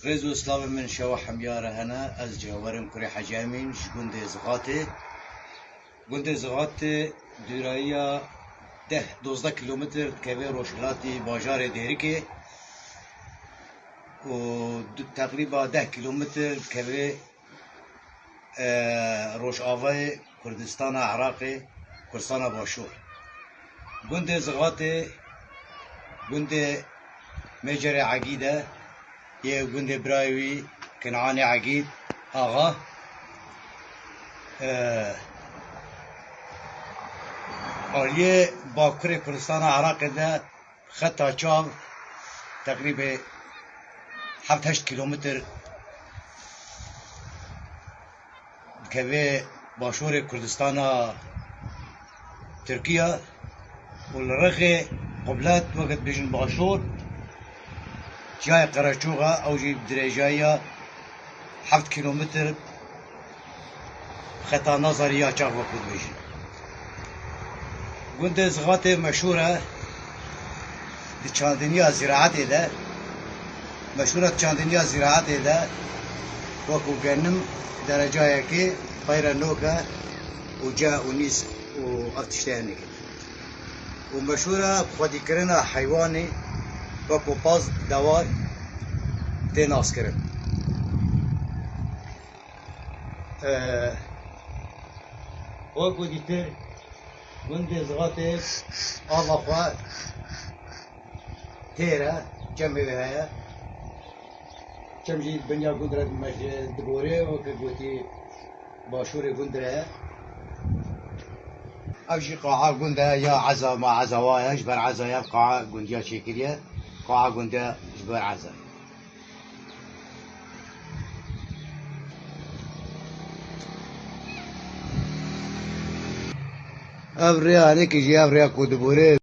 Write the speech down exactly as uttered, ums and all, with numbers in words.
Rêz û slavên min şewa hemya re hene. Ez Cêwer im, kurê Hecî Emîn, ji gundê Zixatê. Gundê Zixatê dûrayiya deh dozdeh kîlometr dikeve rojhilatî bajarê Dêrikê û du-, teqrîba deh kîlometr dikeve, e, rojavayê Kurdistana Iraqê, Kurdistana Başûr. Gundê Zixatê gundê Mêcerê Egîd e, yê gundê birayê wî Kinanê Egîd Axa. E, aliyê bakurê Kurdistana Iraqê de xeta çav teqrîbê heft heşt kîlometr dikeve başûrê Kurdistana Tirkiye û li rexê qublet, weke dibêjin başûr, çiyayê Qereçox e, ew jî bi dirêjayiya heft kîlometr xeta nazarî ya çax, wekî dibêjin. Gundê Zixatê meşhûr e di çandiniya zîraetê de, meşhûr e di çandiniya zîraetê de, wekî genim derecayekê peyre nok e û ce û nîsk û ev tişteyê neke. Û meşhûr e bi xwedîkirina heywanê, wekî paz, dewar tê naskirin. Ee, wekî dîtir gundê Zixatê ava xwe têr e, çemê wê heye. Çem jî biniya gund re me-, digore, weke gotî başûrê gund re ye. Ev jî qa'a gund e ya Eza, ma Eza wa ye, ji ber Eza ye ev qa'a gundiya çêkiriye. Qa'a gund e ji ber Eza ye. Ev rêya hinekî jî ev rêya ku diborê